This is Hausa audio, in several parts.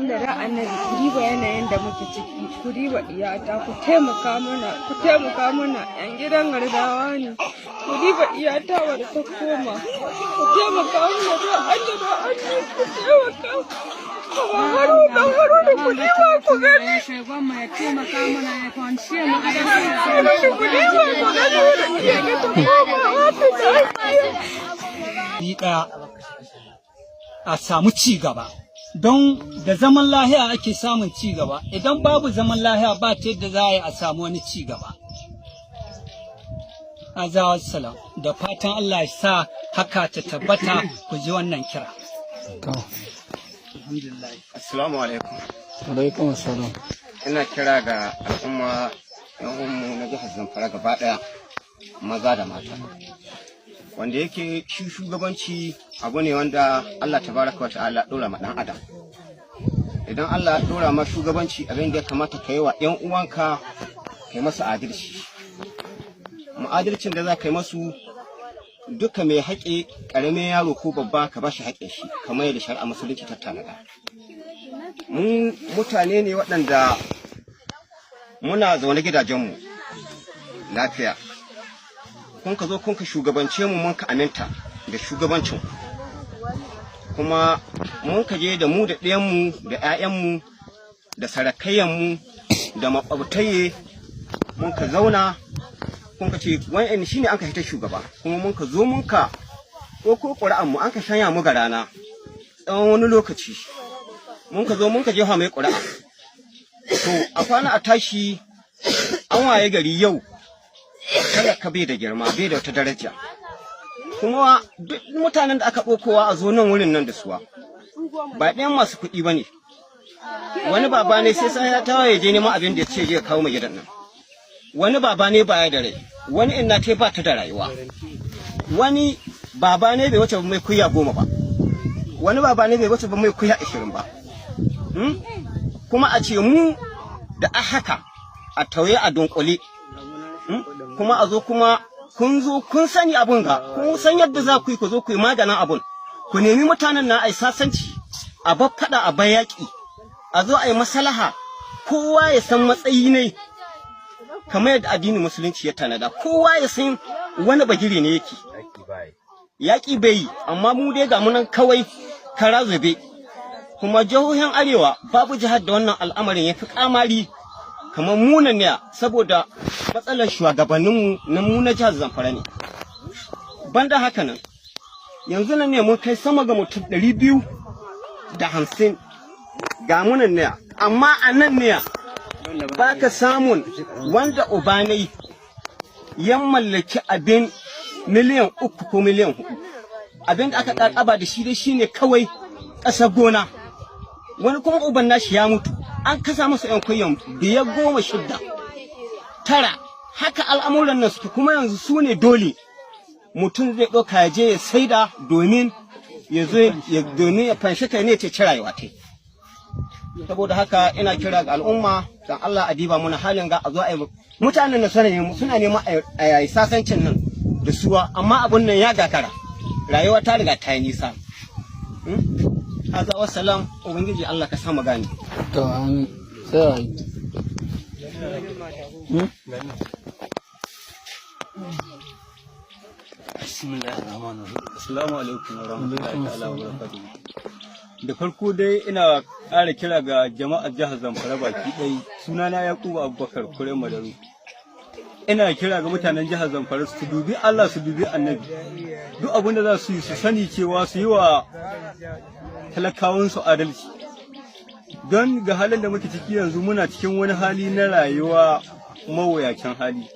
Allah da Annabi, ku diba yanayin da muke ciki, ku diba iyata, ku taimaka mana, ku taimaka mana. Yan gidan Gardawa ne, ku diba iyata wadda ta koma, ku taimaka mana da Allah da Annabi, ku taimaka. Haruna, Haruna, ku diba ku gani. Ya taimaka mana ya kwanciya mu a Haruna, ku diba ku gani wadda iya ta koma, wata lafiya. Ɗaya a samu ci gaba, don da zaman lahiya ake samun ci gaba. Idan babu zaman lahiya, ba ta yadda za a yi a samu wani ci gaba. Azawa salam, da fatan Allah ya sa haka ta tabbata. Ku ji wannan kira. Alhamdulillah. Assalamu alaikum. Alaikum assalam. Ina kira ga al'umma yan uwanmu na jihar Zamfara gaba ɗaya, maza da mata. Wanda yake shi shugabanci abu ne wanda Allah tabaraka wa ta'ala ɗora ma ɗan adam. Idan Allah ya ɗora ma shugabanci, abin da ya kamata ka yi wa ‘yan uwanka, ka yi masa adalci. Ma'adalcin da za ka yi masu duka, mai haƙe ƙaramin yaro ko babba, ka ba shi haƙe shi kamar yadda shari'a Musulunci ta tanada. Mu mutane ne waɗanda muna zaune gidajenmu lafiya. Kun ka zo kun ka shugabance mu, mun ka aminta da shugabancin, kuma mun ka je da mu da ɗiyanmu da 'ya'yanmu da sarakayyanmu da maƙwabtaye, mun ka zauna, kun ka ce wa'in shine an ka hita shugaba, kuma mun ka zo mun ka ɗauko ƙuri'an mu, an ka shanya mu ga rana tsawon wani lokaci, mun ka zo mun ka jefa mai ƙuri'a. To, a kwana a tashi an waye gari yau talaka bai da girma, bai da wata daraja. Kuma duk mutanen da aka ɗaukowa a zo nan wurin nan da suwa ba ɗayan masu kuɗi ba ne. Wani baba ne sai sai ya tawaye je neman abin da ya ce je kawo mai gidan nan. Wani baba ne baya da rai, wani inna ta ba ta da rayuwa, wani baba ne bai wuce mai kuya 10 ba, wani baba ne bai wuce mai kuya 20 ba. Kuma a ce mu da a haka a tauye a dunkule, Kuma a zo kuma kun zo kun sani abun ga kun san yadda za ku yi, ku zo ku yi maganin abun, ku nemi mutanen na ai sasanci, a bar faɗa, a bayaki, a zo a yi maslaha, kowa ya san matsayi ne kamar yadda addinin Musulunci ya tanada, kowa ya san wani bagire ne yake yaƙi bai yi. Amma mu dai ga munan kawai kara zube. Kuma jihohin arewa babu jihar da wannan al'amarin ya fi kamari kamar munan ne, saboda matsalar shugabanninmu na mu na jihar Zamfara ne. Banda haka nan, yanzu nan ne mun kai sama ga mutum 250 ga munan ne, amma a nan ne ba ka samun wanda ubanai ya mallaki abin miliyan 3 ko miliyan 4. Abin da aka kakaba da shi dai shine kawai ƙasar gona. Wani kuma uban nashi ya mutu, an kasa masa yan kuyan 5, 10, 6, 9. Haka al'amuran nan suke. Kuma yanzu su ne dole mutum zai ɗauka ya je ya saida domin ya zo domin ya fanshi kai ne ce ci rayuwa ta. Saboda haka ina kira ga al'umma, dan Allah a diba muna halin ga, a zo a yi mutanen nan suna neman a yi sasancin nan da suwa, amma abun nan ya gagara, rayuwa ta riga ta yi nisa. Haza wassalam. Ubangiji Allah ka samu gani. To, amin. Sai a yi. Bismillahirrahmanirrahim. Assalamu alaikum wa rahmatullahi ta'ala wa barakatuhu. Da farko dai ina ƙara kira ga jama'ar jihar Zamfara baki ɗaya. Sunana Yakubu Abubakar Kure Madaru. Ina kira ga mutanen jihar Zamfara su dubi Allah, su dubi Annabi. Duk abin da za su yi, su sani cewa su yi wa talakawansu adalci. Don ga halin da muke ciki yanzu, muna cikin wani hali na rayuwa, mawuyacin hali.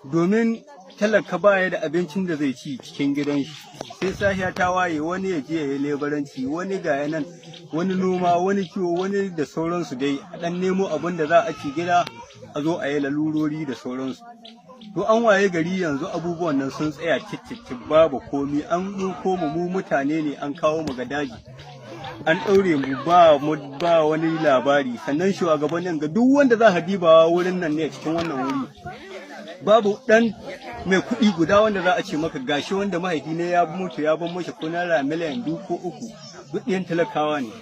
Domin talaka baya da abincin da zai ci cikin gidan shi, sai safiya ta waye wani ya je ya yi lebaranci, wani ga nan, wani noma, wani kiwo, wani da sauransu dai, a dan nemo abin da za a ci gida, a zo a yi lalurori da sauransu. To, an waye gari yanzu abubuwan nan sun tsaya cicicci, babu komi. An ɗauko mu, mu mutane ne, an kawo mu ga daji, an ɗaure mu, ba mu ba wani labari. Sannan shugabannin ga duk wanda za a dibawa wurin nan ne, cikin wannan wuri babu ɗan mai kuɗi guda wanda za a ce maka gashi wanda mahaifi ne ya mutu ya bar mashi ko naira miliyan 2 ko 3. Duk ɗiyan talakawa ne.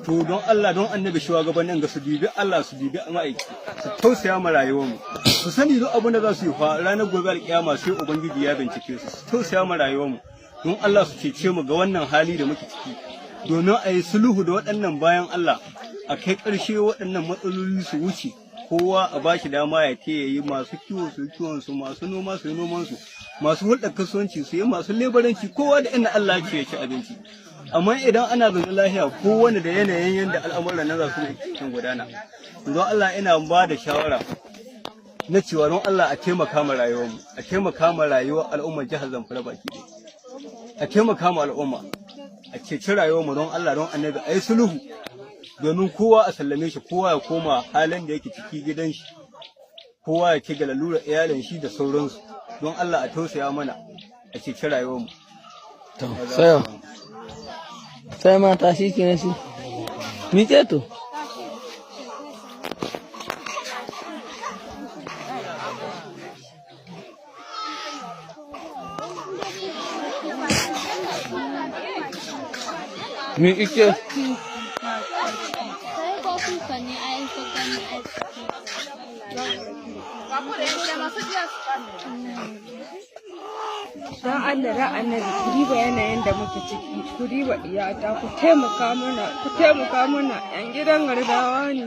To don Allah don annabi shugabannin ga su dubi Allah, su dubi ma'aiki, su tausaya ma rayuwarmu, su sani duk abin da za su yi fa ranar gobe alkiyama sai ubangiji ya bincike su. Su tausaya ma rayuwarmu don Allah, su cece mu ga wannan hali da muke ciki, domin a yi sulhu da waɗannan bayan Allah, a kai ƙarshe waɗannan matsaloli su wuce, kowa a ba shi dama ya ce ya yi, masu kiwo su yi kiwon su, masu noma su yi noman su, masu hulɗar kasuwanci su yi, masu lebaranci, kowa da inda Allah ce ya ci abinci. Amma idan ana zaune lafiya, kowane da yanayin yadda al'amuran nan za su cikin gudana. Don Allah ina ba da shawara na cewa don Allah a taimaka ma rayuwarmu, a taimaka ma rayuwar al'ummar jihar Zamfara baki ɗaya, a taimaka ma al'umma, a ceci rayuwarmu don Allah don annabi, a yi sulhu domin kowa a sallame shi, kowa ya koma halin da yake ciki gidan shi, kowa ya ci ga lalura iyalin shi da sauransu. Don Allah a tausaya mana, a ceci rayuwarmu. To, sai sai mata shi ke shi. Miƙe to. Miƙe. Sai ko kuka ne ai ko gani ai. Dan Allah da annabi ku riba yanayin da muke ciki, ku riba iyata, ku taimaka mana, ku taimaka mana. Yan gidan gardawa ne,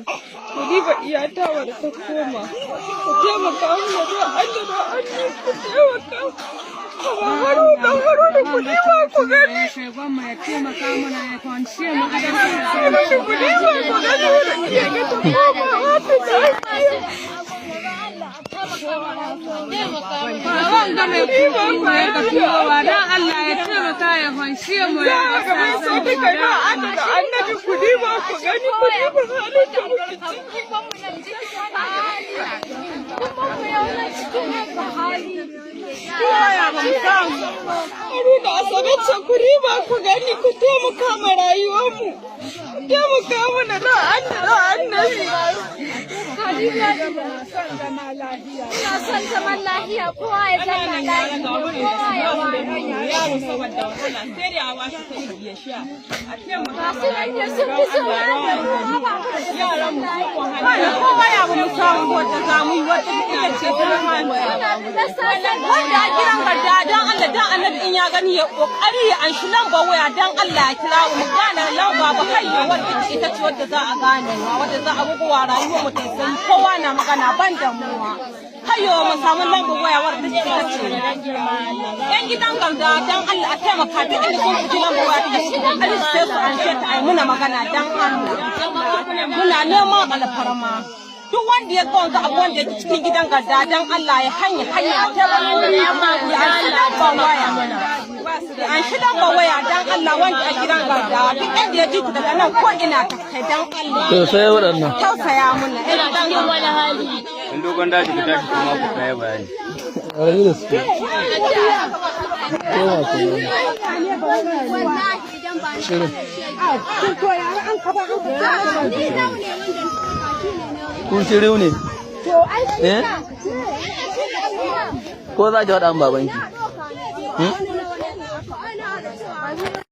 ku riba iyata wadda ta koma, ku taimaka mana don Allah da annabi, ku taimaka. Ba Haruna, Haruna, ku riba ku gani. Gwamma ya taimaka mana ya kwance mu gidan. Haruna, ku riba ku gani wadda iya ga ta koma wata lafiya. Baban ga mai kuɗi ma ya ka turowa, don Allah ya taimaka ya fanshe mu ya Za ga mai so duka, don Allah da annabi ku riba ku gani, ku riba halin da muke ciki. Haruna, Asabe ce, ku riba ku gani, ku taimaka ma rayuwarmu. Ku taimaka mana da Allah da annabi. Ina son zaman lahiya, kowa ya zanna lahiya, kowa ya Yaro saboda wahala sai dai a bashi kuɗi ya sha. A taimaka. Masu nan ne sun fi son lahiya, ba mu da Yaran mu sun wahala. Kowa ya ba mu samu wata za mu yi wata ita ce ta hannu. Wanda a kiran garda, don Allah don annabi, in ya gani ya kokari ya anshi lambar waya, don Allah ya kira mu gane lamba ba kai ya wadda ita ce wadda za a gane wa, wadda za a buguwa rayuwar mu ta sai kowa na magana ban damuwa. Hayo mu samu lambar waya wadda ita ce yan gidan garda, don Allah a taimaka, duk inda sun ji lambar waya ta shi kokari su sai su anshe ta, ai muna magana, don Allah muna neman alfarma. Duk wanda ya ga wanga abu wanda yake cikin gidan garda, dan Allah ya hanya hanya a taimaka ya an shi lambar waya, an shi lambar waya, dan Allah, wanda a gidan garda, duk inda ya ji ku daga nan ko ina ta kai, dan Allah To, sai waɗannan. tausaya muna ina cikin wani hali. In dogon daji ku tashi kuma ku kai bayani. Rayu da su. Koma ku zauna. Shirin. Kun shiriu ne? Eh? Ko za ki faɗa min babanki? Hmm?